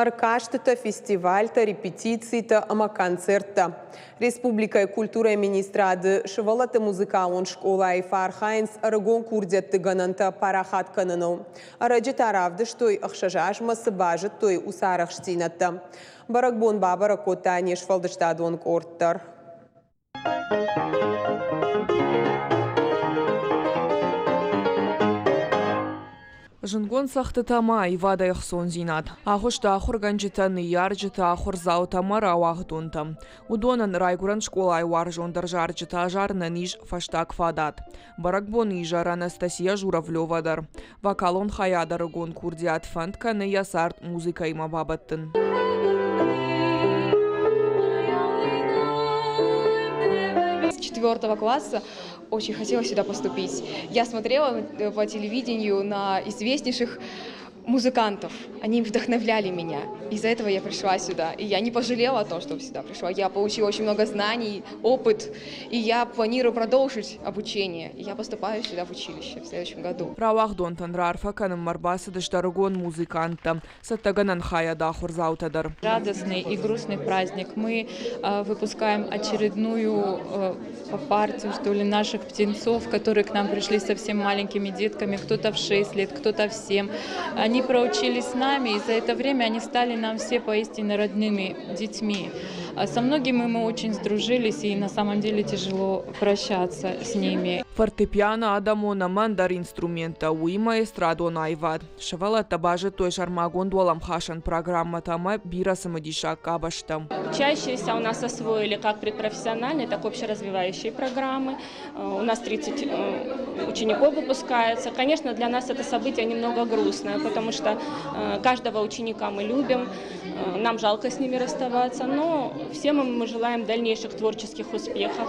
Ӕркастытӕ, фестивальтӕ, репетицитӕ ӕмӕ концерттӕ. Республикӕйы культурӕйы министрады сывӕллӕтты музыкалон скъолайы фӕархайынц ӕрыгон курдиӕтты гӕнӕнтӕ парахат кӕныныл. Ӕрӕджы та равдыстой, 6 азмӕ цы базыдтой, уыцы арӕхстдзинӕдтӕ. Бӕрӕгбон бабӕрӕг кодта не сфӕлдыстадон къорд дӕр. Зындгонд цӕгъдтытӕ ӕмӕ аивадӕй ӕхцондзинад. Агъуысты ахуыргӕнджытӕ, ныййарджытӕ, ахуырдзаутӕ ӕмӕ рауагъдонтӕ. Уыдонӕн райгуырӕн скъолайы уарзондӕр зарджытӕ азарынӕн ис фӕстаг фадат. Бӕрӕгбоны изӕр Анастасия Журавлева дӕр. Вокалон хайад ӕрыгон курдиат фӕнд кӕны йӕ цард музыкӕимӕ бабӕттын. С четвертого класса очень хотела сюда поступить. Я смотрела по телевидению на известнейших музыкантов. Они вдохновляли меня. Из-за этого я пришла сюда. И я не пожалела о том, что сюда пришла. Я получила очень много знаний, опыт. И я планирую продолжить обучение. И я поступаю сюда в училище в следующем году. Рауагъдонтӕн раарфӕ кӕнынмӕ ӕрбацыдысты ӕрыгон музыканттӕ, цӕттӕгӕнӕн хайады ахуырдзаутӕ дӕр. Радостный и грустный праздник. Мы выпускаем очередную партию, что ли, наших птенцов, которые к нам пришли совсем маленькими детками, кто-то в 6 лет, кто-то в 7. Они проучились с нами, и за это время они стали нам все поистине родными детьми. Со многими мы очень сдружились, и на самом деле тяжело прощаться с ними. Фортепиано адӕмон ӕмӕ ӕндӕр инструменттӕ, уыимӕ эстрадон аивад. Сывӕллӕттӕ базыдтой сӕрмагонд уӕлӕмхасӕн программӕтӕ ӕмӕ бирӕ цымыдисаг къабӕзтӕ. Учащиеся у нас освоили как предпрофессиональные, так и общеразвивающие программы. У нас 30 учеников выпускается. Конечно, для нас это событие немного грустное, потому что каждого ученика мы любим, нам жалко с ними расставаться, но всем им мы желаем дальнейших творческих успехов.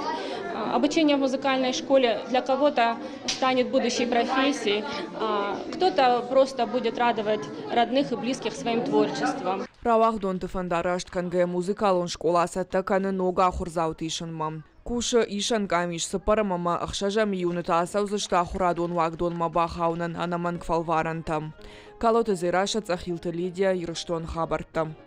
Обучение в музыкальной школе для кого-то станет будущей профессией, а кто-то просто будет радовать родных и близких своим творчеством. Рауагъдонты фӕндараст кӕнгӕйӕ музыкалон скъола цӕттӕ кӕны ног ахуырдзауты исынмӕ. Кусы исӕн къамис цыппӕрӕм ӕмӕ ӕхсӕзӕм июны та ацӕудзысты ахуырадон уагдонмӕ бахауынӕн ӕнӕмӕнг фӕлварӕнтӕ. Калоты Дзерассӕ, Цъӕхилты Лидия, Ирыстон хабӕрттӕ.